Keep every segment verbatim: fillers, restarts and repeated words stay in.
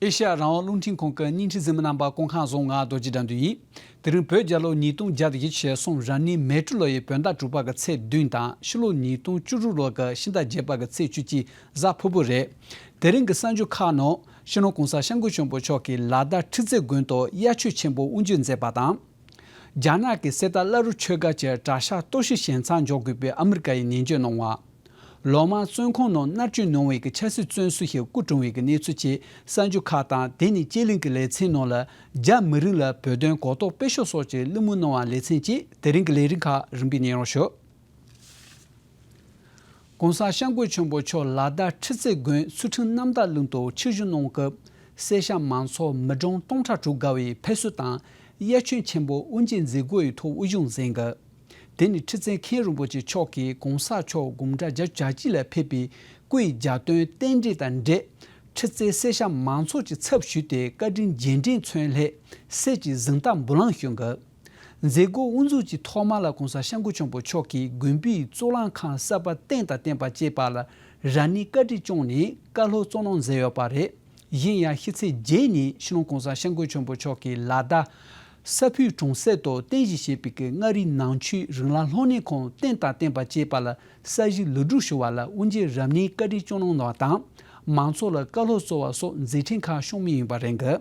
ཨེ་ཤ་ཡ་རང་དབང་རླུང་འཕྲིན་ཁང་གི་བརྙན་འཕྲིན་གཟིགས་མི་རྣམ་པ་སྐུ་ཁམས་བཟང་། ང་རྡོ་རྗེ་དགྲ་འདུལ་ཡིན། དེ་རིང་བོད་རྒྱལ་ལོ་ཉིས་སྟོང་བརྒྱ་དང་བཞི་བཅུ་ཞེ་གསུམ་རབ་གནས་མེ་སྤྲེལ་ལོ་ཡི་བོད་ཟླ་དྲུག་པ་གི་ཚེས་བདུན་དང་ཕྱི་ལོ་ཉིས་སྟོང་བཅུ་དྲུག་ལོ་གི་ཕྱི་ཟླ་བརྒྱད་པ་གི་ཚེས་བཅུ་གཅིག་གཟའ་ཕུར་བུ་རེད། དེ་རིང་གི་གསར་འགྱུར་ཁག་ནང་སྤྱི་ནོར་༸གོང་ས་༸སྐྱབས་མགོན་ཆེན་པོ་མཆོག་གིས་ལ་དྭགས་ཁྲི་རྩེ་དགོན་དུ་དབྱར་ཆོས་ཆེན་པོ་དབུ་འབྱེད་མཛད་པ་དང་། རྒྱ་ནག་གི་གསེར་རྟ་བླ་རུང་ཆོས་སྒར་གྱི་གྲྭ་ཤག་གཏོར་བཤིག་བྱས་མཚམས་འཇོག་དགོས་པའི་ཨ་མི་རི་ཀ་ཡི་ནན་བརྗོད་གནང་བ། ལོ་མང་བཙོན་ཁང་ནང་མནར་གཅོད་གནང་བའི་གི་ཆབ་སྲིད་བཙོན་ཟུར་ཞིག་སྐུ་གྲོངས་པའི་གི་གནས་ཚུལ་བཅས་གསར་འགྱུར་ཁག་དང་། དེ་ནི་སྤྱི་གླིང་གི་ལེ་ཚན་ནང་ལ་རྒྱ་མི་རིགས་ལ་བོད་དོན་གོ་རྟོགས་སྤེལ་ཕྱོགས་སོགས་ཀྱི་གླེང་མོལ་གནང་བ་ལེ་ཚན་བཅས། དེ་རིང་གི་ལས་རིམ་ཁག་རིམ་པས་སྙན་སྒྲོན་ཞུ། ༸གོང་ས་༸སྐྱབས་མགོན་ཆེན་པོ་མཆོག་ལ་དྭགས་ཁྲི་རྩེ་དགོན་ཚུལ་ཁྲིམས་རྣམ་དག་གླིང་དུ་ཆིབས་བསྒྱུར་གནང་སྐབས། སེར་སྐྱ་མང་ཚོགས་མི་གྲངས་སྟོང་ཕྲག་དྲུག་བརྒལ་བའི་ཕེབས་བསུ་དང་དབྱར་ཆོས་ཆེན་པོ་དབུ་འབྱེད་མཛད་སྒོ་ཡི་ཐོག་དབུ་བཞུགས་མཛད་འགོ། དེ་ནི་ཁྲི་བཙན་མཁན་རིན་པོ་ཆེ་མཆོག་གིས་༸གོང་ས་མཆོག་དགུང་གྲངས་བརྒྱད་ཅུ་གྱ་གཅིག་ལ་ཕེབས་པའི་སྐུའི་རྒྱལ་དོན་རྟེན་འབྲེལ་དང་འབྲེལ། ཁྲི་རྩེའི་སེར་སྐྱ་མང་ཚོགས་ཀྱི་ཚབ་ཞུས་ཏེ་བཀའ་དྲིན་རྗེས་དྲན་མཚོན་སླད་གསེར་གྱི་གཟེངས་རྟགས་འབུལ་ལམ་ཞུས་འགོ། མཛད་སྒོ་དབུ་འཛུགས་ཀྱི་ཐོག་མ་ལ་༸གོང་ས་༸སྐྱབས་མགོན་ཆེན་པོ་མཆོག་གིས་དགོན་པའི་གཙུག་ལག་ཁང་གསར་པ་རྟེན་དང་བརྟེན་པ་བཅས་པ་ལ་རབ་གནས་བཀའ་དྲིན་བསྐྱངས་ནས་བཀའ་སློབ་སྩལ་གནང་མཛད་ཡོད་པ་རེད། གཞན་ཡང་ཕྱི་ཚེས་བརྒྱད་ཉིན་སྤྱི་ནོར་༸གོང་ས་༸སྐྱབས་མགོན་ཆེན་པོ་མཆོག་གིས་ལ་དྭགས་ས་ཕུའི་གྲོང་གསེབ་ཏུ་རྟེན་གཞི་བྱས་པའི་གི་མངའ་རིས་ནང་ཆོས་རིགས་ལམ་སློབ་གཉེར་ཁང་རྟེན་དང་བརྟེན་པ་བཅས་པ་ལ་ས་གཞི་ལེགས་གྲུབ་ཞུ་བ་ལ་དབུ་འབྱེད་རབ་གནས་བཀའ་དྲིན་བསྐྱངས་གནང་བ་དང་། མང་ཚོགས་ལ་བཀའ་སློབ་སྩལ་བ་སོགས་མཛད་འཕྲིན་ཁག་བྱུང་མུས་ཡིན་པ་རེད་འགོ།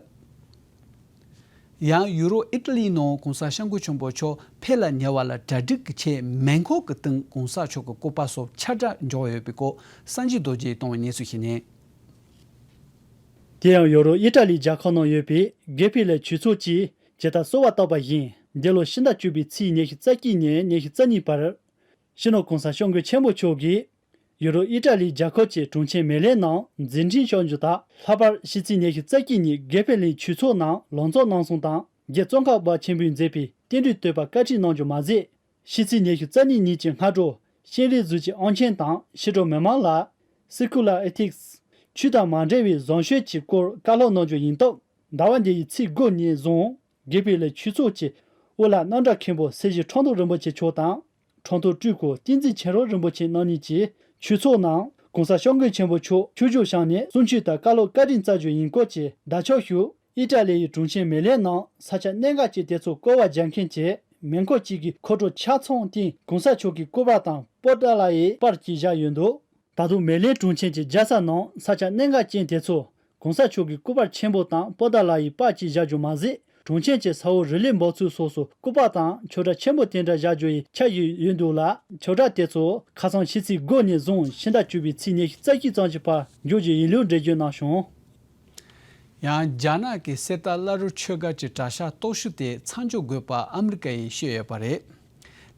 ཡང་ཡུ་རོབ་ཨི་ཏ་ལིའི་ནང་༸གོང་ས་༸སྐྱབས་མགོན་ཆེན་པོ་མཆོག་ཕེབས་ལ་ཉེ་བ་ལ་གྲ་སྒྲིག་གི་ཆེད་མེ་འཁོར་གྱི་སྟེང་༸གོང་ས་མཆོག་གི་སྐུ་པར་སོགས་ཁྱབ་བསྒྲགས་འབྱོར་ཡོད་པའི་སྐོར་གསར་འགྱུར་རྡོ་རྗེས་བཏང་བའི་གནས་ཚུལ་ཞིག་ནས། དེ་ཡང་ཡོ་རོབ་ཨི་ཏ་ལིའི་རྒྱལ་ཁབ་ནང་ཡོད་པའི་གེ་ཕི་ལེ་ཆོས་ཚོགས་ཀྱིས་ཇི་ལྟར་གསོལ་བ་བཏབ་པ་བཞིན། འདི་ལོ་ཕྱི་ཟླ་བཅུ་པའི་ཚེས་ཉི་ཤུ་རྩ་གཅིག་ནས་ཉི་ཤུ་རྩ་གཉིས་བར། སྤྱི་ནོར་༸གོང་ས་༸སྐྱབས་མགོན་ཆེན་པོ་མཆོག་གིས་ཡུ་རོབ་ཨི་ཏ་ལིའི་རྒྱལ་ཁབ་ཀྱི་གྲོང་ཁྱེར་མེ་ལན་ནང་མཛད་འཕྲིན་བསྐྱངས་རྒྱུ་དང་། ལྷག་པར་ཕྱི་ཚེས་ཉི་ཤུ་རྩ་གཅིག་ཉིན་གེ་ཕི་ལེ་ཆོས་ཚོགས་ནང་ལང་ཚོ་གནང་སོང་དང་། རྒྱའི་ཙོང་ཁ་པ་ཆེན་པོས་མཛད་པའི་རྟེན་འབྲེལ་བསྟོད་པ་བཀའ་ཁྲིད་གནང་རྒྱུ་མ་ཟད། ཕྱི་ཚེས་ཉི་ཤུ་རྩ་གཉིས་ཉིན་གྱི་སྔ་དྲོ་སྤྱན་རས་གཟིགས་ཀྱི་དབང་ཆེན་དང་ཕྱི་དྲོ་མི་མང་ལ་སི་ཀུ་ལར་ཨེ་ཐིག་སི། ཆོས་དང་མ་འབྲེལ་བའི་བཟང་སྤྱོད་ཀྱི་སྐོར་བཀའ་སློབ་གནང་རྒྱུ་ཡིན་སྟབས། ཟླ་བ་འདི་ཡི་ཚེས་དགུ་ཉིན་བཟུང་གེ་ཕི་ལེ་ཆོས་ཚོགས་ཀྱི་དབུ་བླ་རྣམ་གྲྭ་མཁན་པོ་སྲས་བཞི་ཁྲང་ཐོ་རིན་པོ་ཆེ་མཆོག་དང་། ཁྲང་ཐོ་སྤྲུལ་སྐུ་བསྟན་འཛིན་མཁྱེན་རབ་རིན་པོ་ཆེ་རྣམ་གཉིས་ཀྱིས་ཆོས་ཚོགས་ནང་༸གོང་ས་༸སྐྱབས་མགོན་ཆེན་པོ་མཆོག་ཆོས་བཞུགས་བཞེངས་ནས་གསུང་ཆོས་དང་བཀའ་སློབ་བཀའ་དྲིན་སྩལ་རྒྱུ་ཡིན་སྐོར་གྱི་བརྡ་ཁྱབ་ཞུ། ཨི་ཏ་ལི་ཡི་གྲོང་ཁྱེར་མེ་ལན་ནང་ས་ཆ་གནད་འགག་ཅན་དེ་ཚོར་སྐོར་བ་རྒྱག་མཁན་གྱི་མེ་འཁོར་གཅིག་གི་མཁའ་འགྲོ་ཆ་ཚང་སྟེང་༸གོང་ས་མཆོག་གི་སྐུ་པར་དང་པོ་ཏཱ་ལ་ཡི་པར་བཅས་བཞག་ཡོད་འདུག་ད་དུང་མེ་ལན་གྲོང་ཁྱེར་གྱི་རྒྱལ་ས་ནང་ས་ཆ་གནད་འགག་ཅན་དེ་ཚོར་༸གོང་ས་མཆོག་གི་སྐུ་པར་ཆེན་པོ་དང་པོ་ཏཱ་ལ་ཡི་པར་བཅས་བཞག་རྒྱུ་མ་ཟད། གྲོང་ཁྱེར་གྱི་ས་འོག་རི་ལི་འབབ་ཚུགས་སོགས་སུ་སྐུ་པར་དང་ཆོས་གྲྭ་ཆེན་པོ་དེ་འདྲ་བཞག་རྒྱུ་ཡི་འཆར་གཞི་ཡོད་འདུག་ལ། ཆོས་གྲྭ་དེ་ཚོ་ཁ་སང་ཕྱི་ཚེས་དགུ་ནས་བཟུང་ཕྱི་ཟླ་བཅུ་པའི་ཚེས་ཉི་ཤུ་རྩ་གཅིག་ཙམ་གྱི་བར་འཇོག་རྒྱུ་ཡིན་ལུགས་འགྲེལ་བརྗོད་གནང་བྱུང་། ཡང་རྒྱ་ནག་གི་གསེར་རྟ་བླ་རུང་ཆོས་སྒར་གྱི་གྲྭ་ཤག་གཏོར་བཤིག་དེ་མཚམས་འཇོག་དགོས་པ་ཨ་མི་རི་ཀ་ཡིས་བཤད་ཡོད་པ་རེད།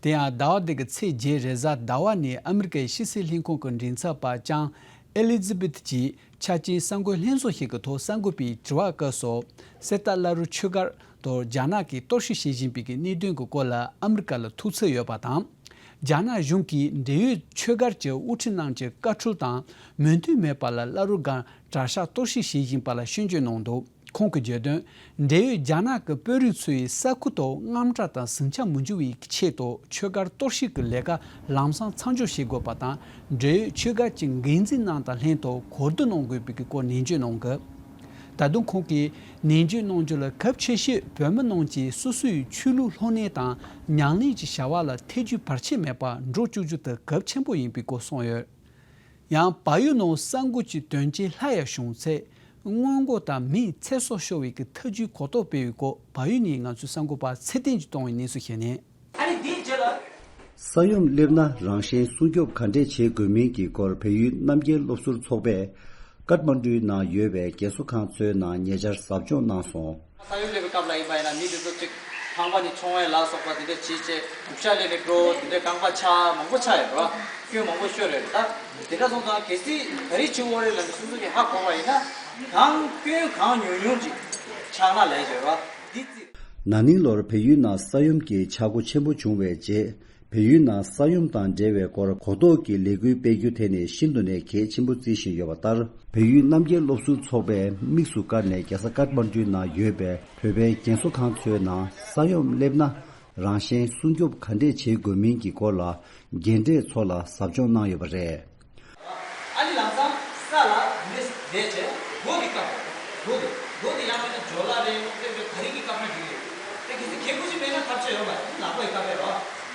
དེ་ཡང་ཟླ་བ་འདི་གི་ཚེས་བརྒྱད་རེས་གཟའ་ཟླ་བ་ནས་ཨ་མི་རི་ཀའི་ཕྱི་སྲིད་ལྷན་ཁང་གི་མགྲིན་ཚབ་པ་ལྕམ་ཨེ་ལི་ཛི་བེཐ་གྱིས་འཆར་ཅན་གསར་འགོད་ལྷན་ཚོགས་ཤིག་གི་ཐོག་གསར་འགོད་པའི་དྲི་བ་སྐབས་སུ། གསེར་རྟ་བླ་རུང་ཆོས་སྒར་དུ་རྒྱ་ནག་གིས་གཏོར་བཤིག་བྱེད་བཞིན་པའི་གནད་དོན་གྱི་སྐོར་ལ་ཨ་མི་རི་ཀ་ལ་ཐུགས་འཚབ་ཡོད་པ་དང་། རྒྱ་ནག་གཞུང་གིས་འབྲེལ་ཡོད་ཆོས་སྒར་གྱི་དབུ་ཁྲིད་རྣམས་ཀྱི་བཀའ་འཁྲོལ་དང་མོས་མཐུན་མེད་པ་ལ་བླ་རུང་སྒར་གྲྭ་ཤག་གཏོར་བཤིག་བྱེད་བཞིན་པ་ལ་སྐྱོན་བརྗོད་གནང་འདུག་ཁོང་གིས་བརྗོད་དོན། འབྲེལ་ཡོད་རྒྱ་ནག་གི་དཔོན་རིགས་ཚོས་ས་ཁུལ་དུ་དངངས་སྐྲག་དང་ཟིང་ཆ་མི་འཇུག་པའི་ཆེད་དུ་ཆོས་སྒར་གཏོར་བཤིག་གི་ལས་ཀ་ལམ་སང་མཚམས་འཇོག་བྱེད་དགོས་པ་དང་། འབྲེལ་ཡོད་ཆོས་སྒར་གྱི་འགན་འཛིན་རྣམས་དང་ལྷན་དུ་གོ་བསྡུར་གནང་དགོས་པའི་སྐོར་ནན་བརྗོད་གནང་གི། ད་དུང་ཁོང་གིས་ནན་བརྗོད་གནང་རྒྱུ་ལ་གལ་ཆེ་ཤོས་བོད་མི་རྣམས་ཀྱིས་སོ་སོའི་ཆོས་ལུགས་སློབ་གཉེར་དང་ཉམས་ལེན་གྱི་བྱ་བ་ལ་ཐེ་ཇུས་བར་ཆད་མེད་པར་འགྲོ་བཅུག་རྒྱུ་དེ་གལ་ཆེན་པོ་ཡིན་པའི་སྐོར་གསུངས་ཡོད། ཡང་བལ་ཡུལ་ནང་ས་འགུལ་གྱི་དོན་རྐྱེན་སླར་ཡང་བྱུང་ཚེ། སྔོན་འགོག་དང་མིའི་ཚེ་སྲོག་ཤོར་བའི་གི་ཐབས་ཇུས་གོ་རྟོགས་སྤེལ་བའི་སྐོར་བལ་ཡུལ་ནས་ང་ཚོའི་གསར་འགོད་པ་ཚེ་བརྟན་གྱིས་བཏང་བའི་གནས་ཚུལ་ཞིག་ནས། ཨ་ནི་འདིའི་རྗེས་ལ། ས་ཡོམ་སླེབས་ན་རང་གཞན་སྲུང་སྐྱོབ་ག་འདྲས་བྱེད་དགོས་མིན་གྱི་སྐོར་བལ་ཡུལ་རྣམ་རྒྱལ་སློབ་ཟུར་ཚོགས་པས་ཀཏ་མན་ཌུའི་ནང་ཡོད་པའི་རྒན་གསོ་ཁང་ཚོའི་ནང་ཉེ་ཆར་ཟབ་སྦྱོང་གནང་སོང་། ས་ཡོམ་སླེབས་པའི་སྐབས་ལ་ཡིན་པ་ཡིན་ན་མི་དེ་ཚོ་གཅིག་ཁང་པ་ནས་མཆོང་བ་ལ་སོགས་པ་དེ་འདྲ་བྱེད་བྱེད། རྒྱུག་ཤར་སླེབས་ནས་འགྲོ། དེ་འདྲ་རྐང་པ་ཆག་མང་པོ་ཆག་ཡོད་རེད་བ། སྐྱོན་མང་པོ་ཤོར་རེད་ད། དེ་འདྲ་སོང་ཙང་གལ་སྲིད་ག་རེ་བྱེད་དགོས་རེད་ལབ་ནས་སོ་སོ་གིས་ཧ་གོ་བ་ཡིན་ན། གང་སྐྱོན་གང་ཉུང་ཉུང་ཅིག་ཆག་ན་ལས་བྱེད་རེད་བ། འདི་རྩིས། ན་ནིང་ལོར་བལ་ཡུལ་ནང་ས་ཡོམ་གྱི་ཆག་སྒོ་ཆེན་པོ་བྱུང་བའི་རྗེས། བལ་ཡུལ་ནང་ས་ཡོམ་དང་འབྲེལ་བའི་སྐོར་གོ་རྟོགས་ཀྱི་ལས་འགུལ་སྤེལ་རྒྱུ་དེ་ནི་ཤིན་ཏུ་ནས་གལ་ཆེན་པོ་བརྩི་བཞིན་ཡོད་པ་ལྟར། བལ་ཡུལ་རྣམ་རྒྱལ་སློབ་ཟུར་ཚོགས་པས་དམིགས་སུ་བཀར་ནས་རྒྱལ་ས་ཀཏ་མན་ཌུའི་ནང་ཡོད་པའི་བོད་པའི་རྒན་གསོ་ཁང་ཚོའི་ནང་ས་ཡོམ་སླེབས་ན་རང་གཞན་སྲུང་སྐྱོབ་ག་འདྲས་བྱེད་དགོས་མིན་གྱི་སྐོར་ལ་རྒན་གྲས་ཚོ་ལ་ཟབ་སྦྱོང་གནང་ཡོད་པ་རེད། ཨ་ནི་ལམ་སང་ས་ལ་མེ་བསྡད་བྱས་སྒོ་གི་བཀབ་སྒོ་གི་ ཡོང་བ་ནག་པོའི་སྐབས་རེད་རོ།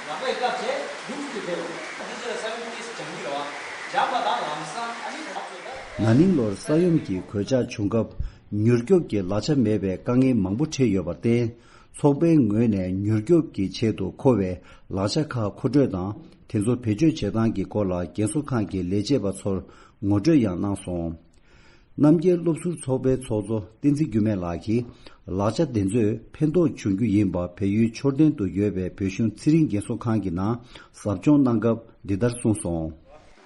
ནག་པོའི་སྐབས་རྗེས་ལུགས་སུ་བསྡད་ཡོང་། འདི་ཚོ་ལ་ས་ཡོམ་ཏིས་སྦྱང་གི་རོ། སྦྱངས་པ་དང་ལམ་སང་ཨ་ནི་ད་ཚོད་ད། ན་ནིང་ལོར་ས་ཡོམ་གྱི་གོད་ཆག་བྱུང་སྐབས་མྱུར་སྐྱོབ་ཀྱི་ལག་ཆ་མེད་པའི་དཀའ་ངལ་མང་པོ་འཕྲད་ཡོད་པར་བརྟེན། ཚོགས་པའི་ངོས་ནས་མྱུར་སྐྱོབ་ཀྱི་ཆེད་དུ་མཁོ་བའི་ལག་ཆ་ཁག་མཁོ་སྤྲོད་དང་དེ་ཚོ་བེད་སྤྱོད་བྱེད་སྟངས་ཀྱི་སྐོར་ལ་རྒན་གསོ་ཁང་གི་ལས་བྱེད་པ་ཚོར་ངོ་སྤྲོད་ཡང་གནང་སོང་། རྣམ་རྒྱལ་སློབ་ཟུར་ཚོགས་པའི་ཚོགས་གཙོ་བསྟན་འཛིན་འགྱུར་མེད་ལགས་ཀྱིས་ལག་ཆ་དེ་ཚོས་ཕན་ཐོགས་བྱུང་རྒྱུ་ཡིན་པ་བལ་ཡུལ་མཆོད་རྟེན་དུ་ཡོད་པའི་བོད་གཞུང་ཚེ་རིང་རྒན་གསོ་ཁང་གི་ནང་ཟབ་སྦྱོང་གནང་སྐབས་འདི་ལྟར་གསུངས་སོང་།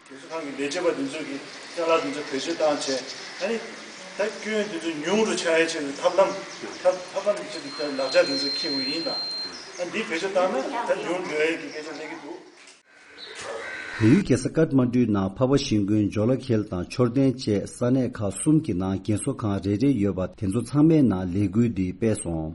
རྒན་གསོ་ཁང་གི་ལས་བྱེད་པ་དེ་ཚོས་ཀྱི་ཅ་ལག་དེ་ཚོ་བེད་སྤྱོད་བཏང་བྱས་ཨ་ནི་ད་སྐྱོན་དེ་ཚོ་ཉུང་རུ་ཆགས་ཡའི་ཆེད་དུ་ཐབས་ལམ་ཐབས་ཐབས་ལམ་གྱི་ཆེད་དུ་ལག་ཆ་དེ་ཚོ་འཁྱེར་དགོས་ཡིན་ལ་ཨ་འདི་བེད་སྤྱོད་བཏང་ན་ད་ཉུང་འགྲོ་ཡའི་གི་སྐད་ཆ་སླེབས་ཀྱི་འདུག་བལ་ཡུལ་རྒྱལ་ས་ཀཏ་མན་གྲུའི་ནང་འཕགས་པ་ཤིང་ཀུན་ཇོ་ལ་ཁེལ་དང་མཆོད་རྟེན་བཅས་ས་གནས་ཁག་གསུམ་གྱི་ནང་རྒན་གསོ་ཁང་རེ་རེ་ཡོད་པ་དེ་ཚོ་ཚང་མའི་ནང་ལས་འགུལ་འདི་སྤེལ་སོང་།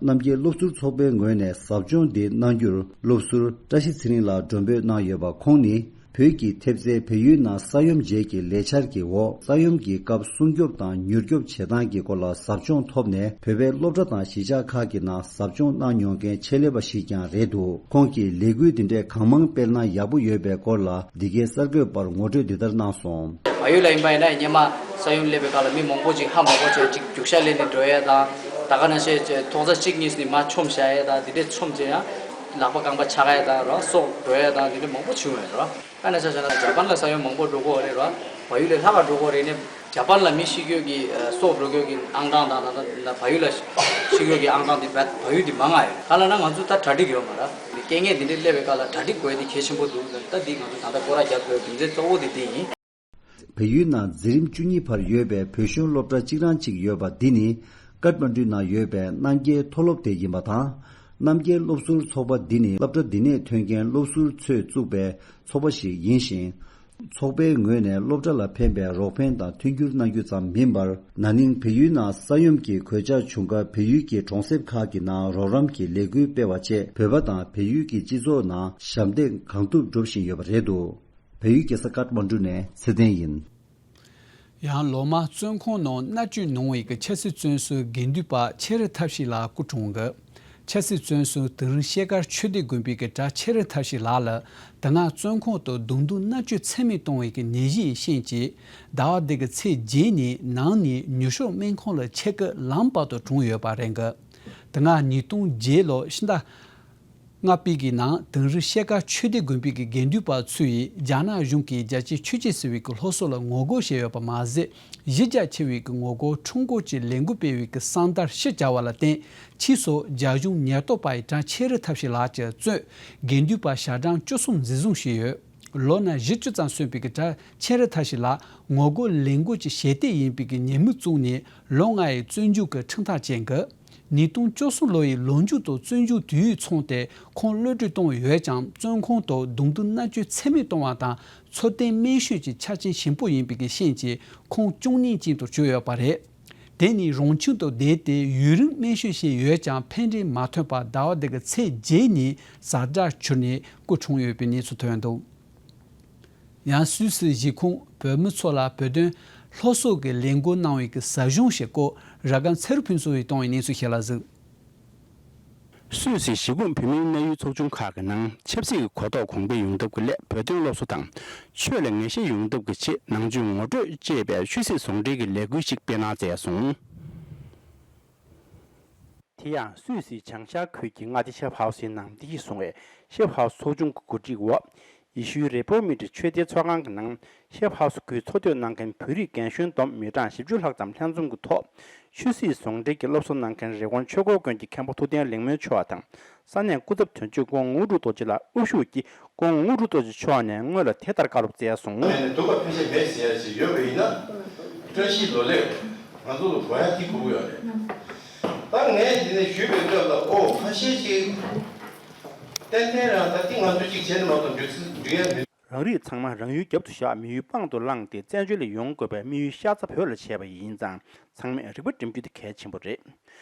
རྣམ་རྒྱལ་སློབ་ཟུར་ཚོགས་པའི་ངོས་ནས་ཟབ་སྦྱོང་འདི་གནང་རྒྱུར་སློབ་ཟུར་བཀྲ་ཤིས་ཚེ་རིང་ལགས་མགྲོན་འབོད་གནང་ཡོད་པ། ཁོང་ནི་བོད་ཀྱི་ཐེབས་རྩའི་བལ་ཡུལ་ནང་ས་ཡོམ་རྗེས་ཀྱི་ལས་འཆར་གྱི་འོག་ས་ཡོམ་གྱི་སྐབས་སྲུང་སྐྱོབ་དང་མྱུར་སྐྱོབ་བྱེད་སྟངས་ཀྱི་སྐོར་ལ་ཟབ་སྦྱོང་ཐོབ་ནས་བོད་པའི་སློབ་གྲྭ་དང་གཞིས་ཆགས་ཁག་གི་ནང་ཟབ་སྦྱོང་གནང་མྱོང་མཁན་ཆེད་ལས་པ་ཞིག་ཀྱང་རེད་འདུག་ཁོང་གིས་ལས་འགུལ་འདི་འདྲས་གང་མང་སྤེལ་ན་ཡག་པོ་ཡོད་པའི་སྐོར་ལ་འདི་གའི་གསར་འགོད་པར་ངོ་སྤྲོད་འདི་ལྟར་གནང་སོང་། བལ་ཡུལ་ལ་ཡིན་པ་ཡིན་ན་སྔོན་མ་ས་ཡོམ་སླེབས་པའི་སྐབས་ལ་མི་མང་པོ་ཅིག་ཧ་མ་གོ་བྱས་ཅིག་རྒྱུག་ཤར་ལེན་ནས་འགྲོ་ཡས་དང་ད་ག་ནང་བཞིན་ཐོག་ས་གཅིག་གཉིས་ནས་མར་མཆོངས་བཞག་ཡས་དང་དེ་འདྲས་མཆོངས་བྱས་ཡང་ལག་པ་རྐང་པ་ཆག་ཡས་དང་རོ་སྲོག་འགྲོ་ཡས་དང་དེ་འདྲས་མང་པོ་བྱུང་ཡོད་རོ། ད་ནས་ཆ་བཞག་ན་ཇ་པན་ལ་ས་ཡོམ་མང་པོ་འགྲོ་གི་ཡོད་རེད་རོ། བལ་ཡུལ་ལས་ལྷག་ག་འགྲོ་གི་ཡོད་རེད་ནས་ཇ་པན་ལ་མི་ཤི་རྒྱུ་གི་ཨ་སྲོག་འགྲོ་རྒྱུ་གི་ཨང་གྲངས་དང་ད་ལྟ་བལ་ཡུལ་ལ་ཤི་རྒྱུ་གི་ཨང་གྲངས་དེ་བལ་བལ་ཡུལ་དེ་མང་ང་ཡོད་རེད། ག་ལ་ན་ང་ཚོ་ད་གྲ་སྒྲིག་ཡོད་མ་རེད། དཀའ་ངལ་དེ་འདྲས་སླེབས་པའི་སྐབས་ལ་གྲ་སྒྲིག་དགོས་དེ་གལ་ཆེན་པོ་འདུག་ད་འདི་ང་ཚོ་ད་ལྟ་སྐོར་ར་རྒྱབ་དགོས་རྒྱུ་མཚན་གཙོ་བོ་དེ་དེ་ཡིན། བལ་ཡུལ་ནང་འཛིན་རིམ་བཅུ་གཉིས་བར་ཡོད་པའི་བོད་གཞུང་སློབ་གྲྭ་གཅིག་རང་གཅིག་ཡོད་པ་འདི་ནི་ཀཏ་མན་གྲུ་ནང་ཡོད་པའི་རྣམ་རྒྱལ་མཐོ་སློབ་དེ་ཡིན་པ་དང་། རྣམ་རྒྱལ་སློབ་ཟུར་ཚོགས་པ་འདི་ནི་སློབ་གྲྭ་འདི་ནས་ཐོན་མཁན་སློབ་ཟུར་ཚོས་བཙུགས་པའི་ཚོགས་པ་ཞིག་ཡིན་ཞིང་། ཚོགས་པའི་ངོས་ནས་སློབ་གྲྭ་ལ་ཕན་པའི་རོགས་ཕན་དང་མཐུན་འགྱུར་གནང་རྒྱུ་ཙམ་མིན་པར། ན་ནིང་བལ་ཡུལ་ནང་ས་ཡོམ་གྱི་གོད་ཆག་བྱུང་སྐབས་བལ་ཡུལ་གྱི་གྲོང་གསེབ་ཁག་གི་ནང་རོགས་རམ་གྱི་ལས་འགུལ་སྤེལ་བ་བཅས་བོད་པ་དང་བལ་ཡུལ་གྱི་སྤྱི་ཚོགས་ནང་ཞབས་འདེགས་གང་ཐུབ་སྒྲུབ་བཞིན་ཡོད་པ་རེད་འདུག་བལ་ཡུལ་རྒྱལ་ས་ཀཏ་མན་གྲུ་ནས་ཚེ་བརྟན་ཡིན། ཡང་ལོ་མ་བཙོན་ཁང་ནང་མནར་གཅོད་གནང་བའི་གི་ཆབ་སྲིད་བཙོན་ཟུར་དགེ་འདུན་པ་ཆེ་རི་ཐབས་ཤེས་ལགས་སྐུ་གྲོངས་གི། ཆབ་སྲིད་བཙོན་ཟུར་དིང་རི་ཤེལ་དཀར་ཆོས་སྡེ་དགོན་པའི་གི་གྲྭ་ཆེ་རི་ཐབས་ཤེས་ལགས་ལ་དེ་སྔ་བཙོན་ཁང་དུ་རྡུང་རྡུང་མནར་གཅོད་ཚད་མེད་གཏོང་བའི་གི་ནད་གཞི་ཡི་རྐྱེན་གྱིས་ཟླ་བ་འདི་གི་ཚེས་བརྒྱད་ནས་ནང་ནས་མྱུར་སྐྱོབ་སྨན་ཁང་ལ་ཆེད་སྐུལ་ལམ་བར་དུ་གྲོངས་ཡོད་པ་རེད་གི། དེ་སྔ་ཉིས་སྟོང་བརྒྱད་ལོ་ཕྱི་ཟླ་ལྔ་པའི་གི་ནང་དིང་རི་ཤེལ་དཀར་ཆོས་སྡེ་དགོན་པའི་གི་དགེ་འདུན་པ་ཚོ་ཡིས་རྒྱ་ནག་གཞུང་གིས་རྒྱལ་གཅེས་ཆོས་གཅེས་ཟེར་བའི་གི་སློབ་གསོ་ལ་ངོ་རྒོལ་བྱས་ཡོད་པ་མ་ཟད། གཞི་རྒྱ་ཆེ་བའི་གི་ངོ་རྒོལ་ཁྲོམ་སྐོར་གྱི་ལས་འགུལ་སྤེལ་བའི་གི་གསང་བརྡར་ཕྱི་གྱར་བ་ལ་བརྟེན་ཕྱིས་སུ་རྒྱ་གཞུང་ཉེན་རྟོག་པ་ཡིས་གྲྭ་ཆེ་རི་ཐབས་ཤེས་ལགས་ཀྱིས་གཙོས་དགེ་འདུན་པ་ཞལ་གྲངས་བཅུ་གསུམ་འཛིན་བཟུང་བྱས་ཡོད། ལོ་ན་བཞི་བཅུ་ཙམ་སོན་པའི་གི་གྲྭ་ཆེ་རི་ཐབས་ཤེས་ལགས་ངོ་རྒོལ་ལས་འགུལ་གྱི་ཞི་བདེ་ཡིན་པའི་གི་ཉེས་མིང་བཙུགས་ནས་ལོ་ལྔ་ཡི་བཙོན་འཇུག་གི་ཁྲིམས་ཐག་བཅད་འགོད། ཉིས་སྟོང་བཅུ་གསུམ་ལོ་ཡི་ལོ་མཇུག་ཏུ་བཙོན་འཇུག་དུས་ཡུན་ཚང་སྟེ་ཁོང་གློད་གྲོལ་བཏང་ཡོད་ཀྱང་བཙོན་ཁང་དུ་རྡུང་རྡུང་མནར་གཅོད་ཚད་མེད་གཏོང་བ་དང་འཚོ་རྟེན་སྨན་ཞབས་ཀྱི་ཆ་རྐྱེན་ཞན་པོ་ཡིན་པའི་གི་རྐྱེན་གྱིས་ཁོང་བཅུད་ལེན་ཅན་དུ་གྱུར་ཡོད་པ་རེད། དེ་ནི་རང་ཁྱིམ་དུ་བསྡད་དེ་ཡུན་རིང་སྨན་ཞབས་བྱས་ཡོད་ཀྱང་ཕན་འབྲས་མ་ཐོན་པར་ཟླ་བ་འདི་གི་ཚེས་བརྒྱད་ཉིན་ཟ་འཕྲུག་གྱུར་ནས་སྐུ་གྲོངས་ཡོད་པའི་གནས་ཚུལ་ཐོན་འདུག་ཡང་སུད་སི་གཞིས་ཁོངས་བོད་མི་ཚོ་ལ་བོད་དོན་སློབ་གསོ་གི་ལས་འགུལ་གནང་བའི་གི་ཟབ་སྦྱོང་ཞིག་སྐོར་ར་གན་ཚེ་རིང་ཕུན་ཚོགས་ཡིས་བཏང་བའི་གནས་ཚུལ་ཞིག་ལ་གཟིགས། སུད་སི་གཞིས་ཁོངས་བོད་མིའི་གནས་ཡུལ་ཚོགས་ཆུང་ཁག་གི་ནང་ཆབ་སྲིད་ཀྱི་གོ་རྟོགས་གོང་འཕེལ་ཡོང་ཐབས་ཀྱི་སླད་བོད་དོན་སློབ་གསོ་དང་ཆོས་ལ་ངེས་ཤེས་ཡོང་ཐབས་ཀྱི་ཆེད་ནང་ཆོས་ངོ་སྤྲོད་ཅེས་པའི་ཆོས་སྲིད་ཟུང་འབྲེལ་གྱི་ལས་འགུལ་ཞིག་སྤེལ་གནང་མཛད་སོང་། དེ་ཡང་སུད་སིའི་བྱང་ཤར་ཁུལ་གྱི་མངའ་སྡེ་ཤེབ་ཧའུ་སིའི་ནང་བདེ་སྐྱིད་བཟུང་བའི་ཤེབ་ཧའུ་སི་ཚོགས་ཆུང་གི་གོ་སྒྲིག་འོག་ཡེ་ཤུའི་རེ་ཕོར་མི་ཏི་ཆོས་སྡེའི་ཚོགས་ཁང་གི་ནང་ཤེབ་ཧའུ་སི་ཁུལ་འཚོ་སྡོད་གནང་མཁན་བོད་རིགས་རྒན་གཞོན་བསྡོམས་མི་གྲངས་བཞི་བཅུ་ལྷག་ཙམ་ལྷན་འཛོམས་ཀྱི་ཐོག་ཆོས་སྲིད་ཟུང་འབྲེལ་གྱི་སློབ་གསོ་གནང་མཁན་རི་ཀོན་ཆོས་འཁོར་དགོན་གྱི་མཁན་པོ་ཐུབ་བསྟན་ལེགས་སྨོན་མཆོག་དང་ས་གནས་སྐུ་ཚབ་དོན་གཅོད་ཀོང་དངོས་གྲུབ་རྡོ་རྗེ་ལ་དབུ་བཞུགས་ཀྱིས་ཀོང་དངོས་གྲུབ་རྡོ་རྗེ་མཆོག་ནས་སྔོན་ལ་དེ་ལྟར་བཀའ་སློབ་སྩལ་སོང་། ནས་ནས་སྡུག་པ་ཕལ་ཆེར་མེད་ཟེར་ཡ་ཞིག་ཡོད་པ་ཡིན་ན། བཀྲ་ཤིས་ལོ་ལེགས་ང་ཚོ་ལ་དགོས་ཡ་དེ་དགོས་ཀྱི་ཡོད་རེད། ད་ངས་འདི་ནས་ཞུས་པའི་སྐབས་ལ་ཨོ་ཁ་ཤས་ཅིག་ཏན་ཏན་རང་ད་ཐེངས་ང་ཚོ་གཅིག་བྱས་ནས་མ་གཏོགས་འགྲིག་འགྲིག་ཡ་མི། རང་རིགས་ཚང་མ་རང་ཡུལ་རྒྱབ་ཏུ་བཞག་མི་ཡུལ་དཔང་དུ་བླངས་ཏེ་བཙན་བྱོལ་ལ་ཡོང་དགོས་པའི་དམིགས་ཡུལ་ཤ་ཚ་བོད་ལ་བྱས་པ་ཡིན་ཙང་ཚང་མས་རིག་པ་སྒྲིམ་རྒྱུ་དེ་གལ་ཆེན་པོ་རེད།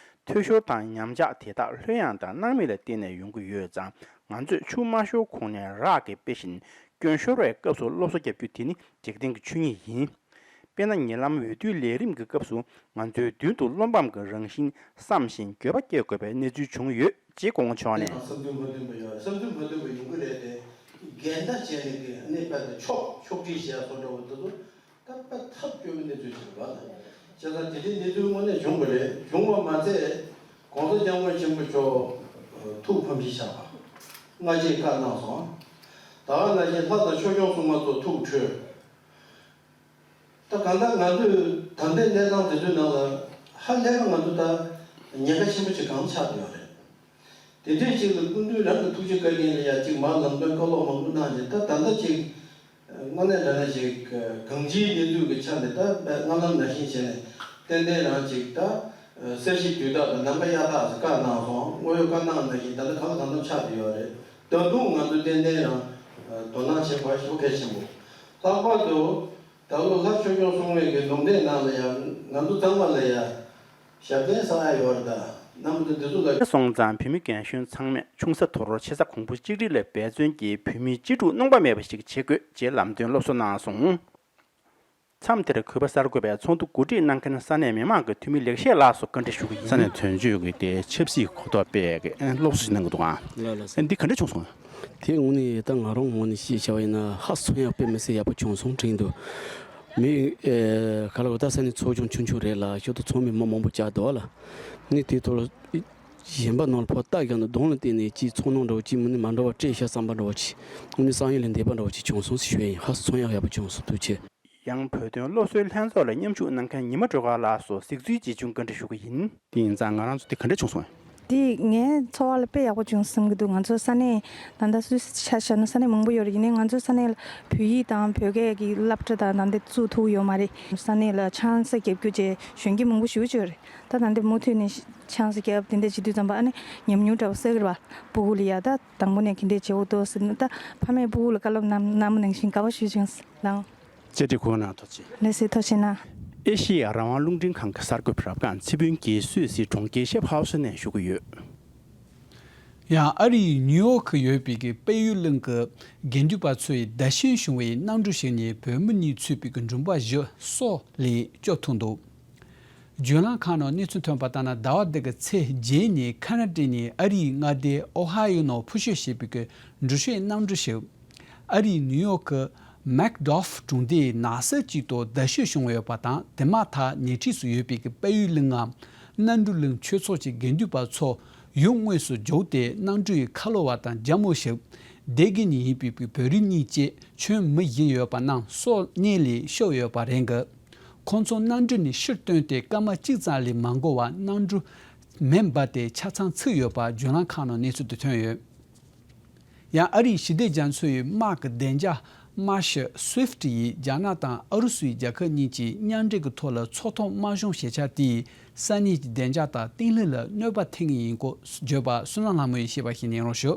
འཐུས་ཤོར་དང་ཉམས་ཆག་དེ་དག་ལྷོད་ཡངས་དང་སྣང་མེད་ལ་བརྟེན་ནས་ཡོང་གི་ཡོད་ཙང་ང་ཚོས་ཆུ་མ་ཤོར་གོང་ནས་རགས་ཀྱི་དཔེ་བཞིན་སྐྱོན་ཤོར་བའི་སྐབས་སུ་སློབ་གསོ་རྒྱབ་རྒྱུ་དེ་ནི་འཇིག་རྟེན་གྱི་ཆོས་ཉིད་ཡིན། དཔེར་ན་ཉེ་ལམ་འོས་བསྡུའི་ལས་རིམ་གྱི་སྐབས་སུ་ང་ཚོའི་མདུན་དུ་བློ་ཕམ་གྱི་རང་བཞིན་བསམ་བཞིན་འགྱོད་པ་སྐྱེ་དགོས་པའི་གནས་ཚུལ་བྱུང་ཡོད་ཅེས་དགོངས་པ་ཆོག་ནས། བསམ་ཚུལ་མ་མཐུན་པ་ཡོད་རེད། བསམ་ཚུལ་མ་མཐུན་པ་ཡོང་གི་རེད་དེ། འགལ་ཟླ་བྱས་ནས་ཀྱི་གནས་བབ་དེ་ཕྱོགས་ཕྱོགས་སྒྲིག་བྱས་སོ་འདྲ་བོ་དེ་ཚོ་ད་དཔེ་ཐབས་སྐྱོ་བོའི་གནས་ཚུལ་ཞིག་རེད་པ། བྱས་ཙང་དེ་འདྲའི་གནས་ཚུལ་དངོས་གནས་བྱུང་བ་རེད། བྱུང་བ་མ་ཚད་༸གོང་ས་༸སྐྱབས་མགོན་ཆེན་པོ་མཆོག་ཐུགས་ཕམ་བཞི་བཞག་པ། སྔ་རྗེས་བཀའ་གནང་སོང་། ད་ག་ནང་བཞིན་ལྷ་དང་ཆོས་སྐྱོང་སྲུང་མ་ཚོ་ཐུགས་ཁྲོས། ད་གང་ལྟར་ང་ཚོས་ད་ལྟའི་གནས་སྟངས་དེ་ཚོའི་ནང་ལ་ཧ་ལས་པ་ང་ཚོ་ད་ཉེན་ཁ་ཆེན་པོ་ཅིག་གང་ཆགས་བསྡད་ཡོད་རེད། དེ་འདྲའི་ཅིག་ལ་སྐུ་མདུན་རང་གི་ཐུགས་རྗེ་བཀའ་དྲིན་ལ་ཡ་ཅིག་མར་ལམ་སྟོན་བཀའ་སློབ་མང་པོ་གནང་རྗེས་ད་ད་ལྟ་ཅིག་དངོས་གནས་དྲང་གནས་ཅིག་གང་ཅིའི་གནས་ཚུལ་གྱི་ཆ་ནས་ད་སྔ་ལམ་ནང་བཞིན་བྱས་ནས་ཏན་ཏན་རང་ཅིག་ད་གསལ་བཤད་དུས་རྟག་ཏུ་ནམ་མཁའ་གཡའ་དག་ཟེར་བཀའ་གནང་སོང་། དངོས་ཡོད་བཀའ་གནང་ནང་བཞིན་ད་ལྟ་གང་ལ་གང་འཚམ་ཆགས་བསྡད་ཡོད་རེད། ད་དུང་ང་ཚོ་ཏན་ཏན་རང་དོ་སྣང་བྱེད་དགོས་ཞེ་པོ་གལ་ཆེན་པོ། ལྷག་པར་དུ་ད་ལོ་ལྷ་ཆོས་སྐྱོང་སྲུང་མའི་གི་ལུང་བསྟན་ནང་ལ་ཡང་ང་ཚོ་ཚང་མ་ལ་ཡང་ཞབས་བརྟན་བསགས་ཡ་ཡོད་རེད། ད་རྣམ་པ་ཚོ་འདི་ཚོ་ལ། སོང་ཙང་བོད་མི་རྒན་གཞོན་ཚང་མས་ཆུང་ས་དོར་ཆེ་ས་གོང་བུ་གཅིག་སྒྲིལ་ལ་འབད་བརྩོན་གྱིས་བོད་མིའི་གཅེས་ཕྲུག་གནོང་པ་མེད་པ་ཞིག་བྱེད་དགོས་ཅེས་ལམ་སྟོན་སློབ་གསོ་གནང་སོང་། མཚམས་དེར་གུས་པ་གསར་འགོད་པས་ཚོགས་འདུ་གོ་སྒྲིག་གནང་མཁན་ས་གནས་མི་མང་གི་འཐུས་མི་ལེགས་བཤད་ལགས་སུ་བཀའ་འདྲི་ཞུ་གི་ཡིན། ས་གནས་དོན་གཅོད་ཀྱི་དེ་ཆབ་སྲིད་གོ་རྟོགས་སྤེལ་གི་ཨེ་སློབ་གསོ་ཞིག་གནང་གི་འདུག་ཨང་། ལགས་ལགས་སོ། ཨེ་འདི་ག་འདྲ་བྱུང་སོང་། དེ་དངོས་གནས་ད་ང་རང་ངོས་ནས་ཤེས་བྱ་བ་ཡིན་ན་ཧ་སོང་ཡག་དཔེ་མི་སྲིད་ཡག་པོ་བྱུང་སོང་དྲན་འདུག་མི་ཨེ་ག་ལ་བ་ད་ས་གནས་ཚོགས་ཆུང་ཆུང་ཆུང་རེད་ལ་ཤོག་ཏུ་ཚོགས་མི་མི་མང་པོ་བཅར་འདུག་ལ། ངས་དེའི་ཐོག་ལ་གཞན་པ་ནང་ལ་ཕོ་རྟགས་རྒྱག་ན་གདོང་ལ་བལྟས་ནས་ཅིག་ཚོར་སྣང་འདྲ་བོ་ཅིག་མི་ནི་མ་འདྲ་བ་སྤྲད་ཤག་བསམ་པ་འདྲ་བོ་ཅིག་དངོས་གནས་བསམ་ཡུལ་ལས་འདས་པ་འདྲ་བོ་ཅིག་བྱུང་སོང་ཟེར་ཞུ་ཡ་ཡིན། ཧ་སོང་ཡག་ཡག་པོ་བྱུང་སོང་། ཐུགས་རྗེ་ཆེ། ཡང་བོད་དོན་སློབ་གསོའི་ལྷན་ཚོགས་ལ་མཉམ་ཞུགས་གནང་མཁན་ཉི་མ་སྒྲོལ་དཀར་ལགས་སུ་གཟིགས་ཚུལ་ཇི་བྱུང་བཀའ་འདྲི་ཞུ་གི་ཡིན། དེ་ཡིན་ཙང་ང་རང་ཚོ་དེ་ག་འདྲ་བྱུང་སོང་། དེ་ངའི་ཚོར་བ་ལ་དཔེ་ཡག་པོ་བྱུང་བསམ་གྱི་འདུག་ང་ཚོ་ས་གནས་ད་ལྟ་སུད་སི་ཆ་བཞག་ན་ས་གནས་མང་པོ་ཡོད་རེད། ཡིན་ནའི་ང་ཚོ་ས་གནས་ལ་བོད་ཡིག་དང་བོད་སྐད་ཀྱི་སློབ་གྲྭ་དང་ད་ལྟ་བཙུགས་ཐུབ་ཡོད་མ་རེད། ས་གནས་ལ་ཆང་ས་རྒྱབ་རྒྱུ་བཅས་གཞོན་སྐྱེས་མང་པོ་ཞེ་པོ་ཅིག་ཡོད་རེད། ད་ད་ལྟ་མུ་མཐུད་ནས་ཆང་ས་རྒྱབ་དེ་འདྲ་བྱེད་དུས་ཙམ་པ་ཨ་ནི་ཉམས་མྱོང་འདྲ་བོ་སད་གི་རེད་པ། སྤུ་གུ་ལ་ཡ་ད་དང་པོ་ནས་ག་འདྲས་བྱེད་དགོས་འདུག་ཟེར་ན་ད་ཕ་མས་སྤུ་གུ་ལ་བཀའ་སློབ་གནང་གནང་མ་གནང་བཞིན་དགའ་པོ་ཞེ་པོ་བྱུང་སོང་། བཅར་འདྲི་གུས་པ་གནང་། ཐུགས་རྗེ་ཆེ། ལགས་སོ། ཐུགས་རྗེ་གནང་། ཨེ་ཤེ་ཡ་རང་དབང་རླུང་འཕྲིན་ཁང་གི་གསར་འགོད་པ་རབ་སྒང་ཚེ་ཕུན་གྱིས་སུད་སིའི་གྲོང་ཁྱེར་ཤེ་ཕ་ཧའུ་སི་ནས་ཞུ་གི་ཡོད། ཡང་ཨ་རིའི་ནིའུ་ཡོག་གི་ཡོད་པའི་གི་དཔལ་ཡུལ་གླིང་གི་དགེ་འདུན་པ་ཚོའི་ཟླ་ཤས་བྱུང་བའི་གནམ་གྲུ་ཞིག་ནས་བོད་མི་གཉིས་ཚུད་པའི་གི་མགྲོན་པོ་བཞི་སོག་ལས་སྐྱོབ་ཐུབ་འདུག་བརྒྱུད་ལམ་ཁག་ནང་གནས་ཚུལ་ཐོན་པ་ལྟར་ན་ཟླ་བ་འདི་གི་ཚེས་བརྒྱད་ཉིན་ཁ་ན་ཌའི་ནས་ཨ་རིའི་མངའ་སྡེ་ཨོ་ཧ་ཡོ་ནང་འཕུར་སྐྱོད་བྱེད་པའི་གི་འགྲུལ་བཞུད་གནམ་གྲུ་ཞིག་ཨ་རིའི་ནིའུ་ཡོག་གི་མེག་ཌོབ་གྲོང་སྡེའི་ནགས་གསེབ་ཅིག་ཏུ་ཟླ་ཤས་བྱུང་ཡོད་པ་དང་དེ་མ་ཐག་ཉེ་འཁྲིས་སུ་ཡོད་པའི་གི་དཔལ་ཡུལ་གླིང་ངམ་གནམ་གྲུ་གླིང་ཆོས་ཚོགས་ཀྱི་དགེ་འདུན་པ་ཚོ་ཡུལ་དངོས་སུ་རྒྱུགས་ཏེ་གནམ་གྲུའི་ཁ་ལོ་བ་དང་རྒྱ་མོ་ཞིག་སྡེ་དགེ་གཉིས་ཡིན་པའི་བོད་རིགས་གཉིས་བཅས་ཁྱོན་མི་བཞི་ཡོད་པ་རྣམས་སྲོག་གཉེན་ལས་ཤོར་ཡོད་པ་རེད་འདུག་ཁོང་ཚོ་གནམ་གྲུ་ནས་ཕྱིར་བཏོན་ཏེ་སྐར་མ་གཅིག་ཙམ་ལས་མ་འགོར་བར་གནམ་གྲུ་མེ་འབར་ཏེ་ཆ་ཚང་ཚུད་ཡོད་པ་བརྒྱུད་ལམ་ཁག་ནང་གནས་ཚུལ་དུ་ཐོན་ཡོད། ཡང་ཨ་རིའི་ཞི་བདེ་རྒྱ་མཚོའི་དམག་གི་བདེ་འཇགས་དམག་སྤྱི་སུའིབ་ཡིས་རྒྱ་ནག་དང་ཨུ་རུ་སུའི་རྒྱལ་ཁབ་གཉིས་ཀྱིས་མཉམ་འབྲེལ་གྱི་ཐོག་ལ་ཚོགས་ཐོག་དམག་སྦྱོང་བྱེད་འཆར་དེས་ས་གནས་ཀྱི་བདེ་འཇགས་དང་བརྟན་ལྷིང་ལ་གནོད་པ་ཐེབས་ངེས་ཡིན་སྐོར་བརྗོད་པ་བསོད་ནམས་ལྷ་མོ་ཡིས་བཤད་པ་ཞིག་ཉན་རོགས་ཞུ།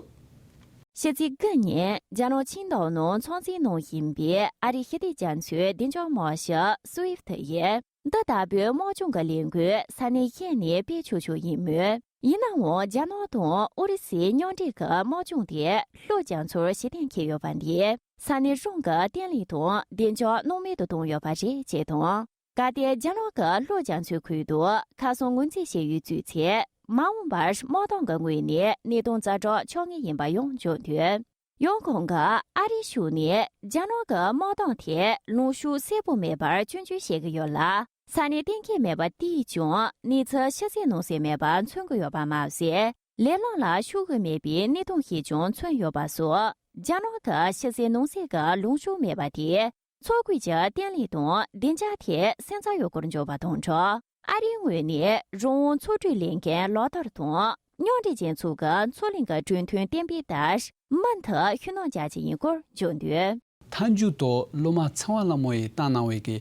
ཕྱི་ཚེས་དགུ་ཉིན་རྒྱ་ནག་ཆིང་ཏོའུ་ནང་ཚོགས་འཛིན་ནང་ཡིན་པའི་ཨ་རིའི་ཞི་བདེ་རྒྱ་མཚོའི་བདེ་འཇགས་དམག་སྤྱི་སུའིབ་ཡིས་འདི་ལྟ་བུའི་དམག་སྦྱོང་གི་ལས་འགུལ་ས་གནས་གཞན་ནས་སྤེལ་ཆོག་ཆོག་ཡིན་མོད། ཡིན་ནའང་རྒྱ་ནག་དང་ཨུ་རུ་སུའི་མཉམ་འབྲེལ་གྱི་དམག་སྦྱོང་དེ་ལྷོ་རྒྱ་མཚོར་གཞི་རྟེན་འཁེལ་ཡོད་པ་འདིས་ས་གནས་རང་གི་བརྟན་ལྷིང་དང་བདེ་འཇགས་སྣང་མེད་དུ་བཏང་ཡོད་པ་རེད་ཅེས་དང་། གལ་ཏེ་རྒྱ་ནག་གི་ལྷོ་རྒྱ་མཚོའི་ཁུལ་དུ་ཁ་སང་ངོས་འཛིན་བྱས་ཡོད་ཚུལ་ཚེ་མ་འོངས་པར་དམག་དོན་གྱི་ངོས་ནས་གནད་དོན་ཛ་དྲག་ཆགས་ངེས་ཡིན་པ་ཡང་བརྗོད་འདུག་ཡང་ཁོང་གིས་ཨ་རིའི་ཕྱོགས་ནས་རྒྱ་ནག་གི་དམག་དོན་ཐད་ལངས་ཕྱོགས་གསལ་པོ་མེད་པར་སྐྱོན་བརྗོད་བྱེད་ཀྱི་ཡོད་ལ། ས་གནས་གཏན་འཁེལ་མེད་པ་དེས་ཀྱང་གནས་ཚུལ་ཕྱི་གསལ་ནང་གསལ་མེད་པ་མཚོན་གྱི་ཡོད་པ་མ་ཟད། ལས་སླ་ལ་ཤོར་གྱི་མེད་པའི་གནད་དོན་ཞིག་ཀྱང་མཚོན་ཡོད་པ་སོགས་རྒྱ་ནག་གི་ཕྱི་གསལ་ནང་གསལ་གྱི་ལངས་ཕྱོགས་མེད་པ་དེས། མཚོ་ཁུལ་གྱི་བརྟན་ལྷིང་དང་བདེ་འཇགས་ཐད་སེམས་འཚབ་ཡོད་སྐོར་བརྗོད་པ་དང་སྦྲགས། ཨ་རིའི་ངོས་ནས་རང་དབང་ཚོགས་གཙོས་ལས་འགན་ལག་བསྟར་དང་མཉམ་འབྲེལ་ཅན་ཚོགས་ཀྱི་མཚོ་གླིང་གི་གྲོས་མཐུན་གཏན་འབེབས་ལྟར་མུ་མཐུད་ཤུགས་སྣོན་རྒྱག་རྒྱུ་ཡིན་སྐོར་བརྗོད་འདུག་མཐའ་མཇུག་ཏུ་སློབ་མ་ཚེ་དབང་ལྷ་མོ་ཡིས་བཏང་གནང་བའི་གི་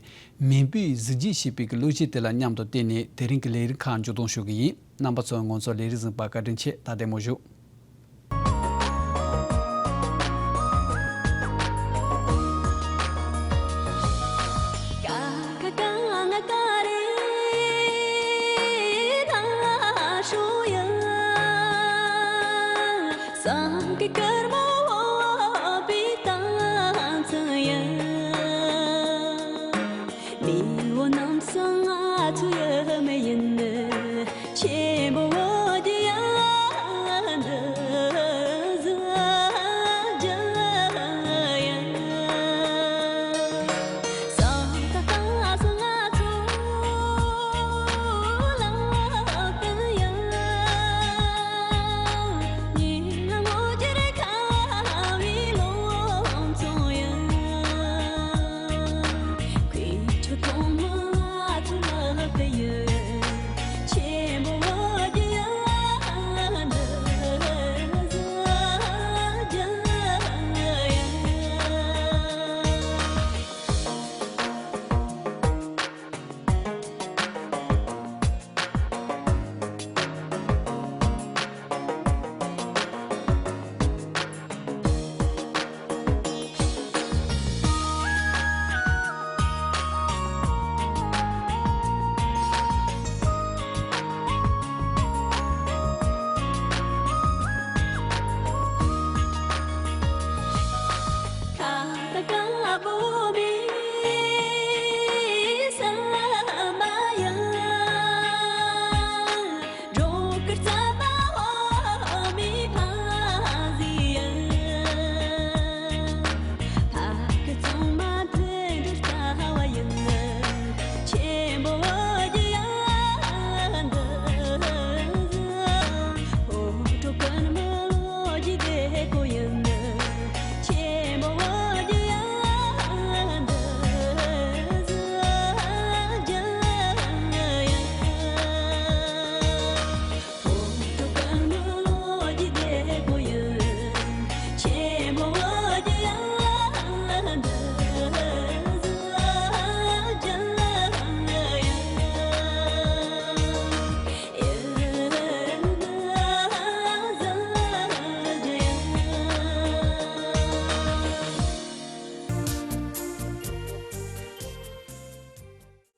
མེས་པོའི་གཟི་བརྗིད་ཞེས་པའི་གི་གླུ་གཞས་དེ་ལ་མཉམ་དུ་བརྟེན་ནས་དེ་རིང་གི་ལས་རིམ་ཁག་མཇུག་སྡོམ་ཞུ་གི་ཡིན། རྣམ་པ་ཚོས་ང་ཚོའི་ལས་རིམ་གཟིགས་པར་བཀའ་དྲིན་ཆེ། ད་བདེ་མོ་བཞུགས།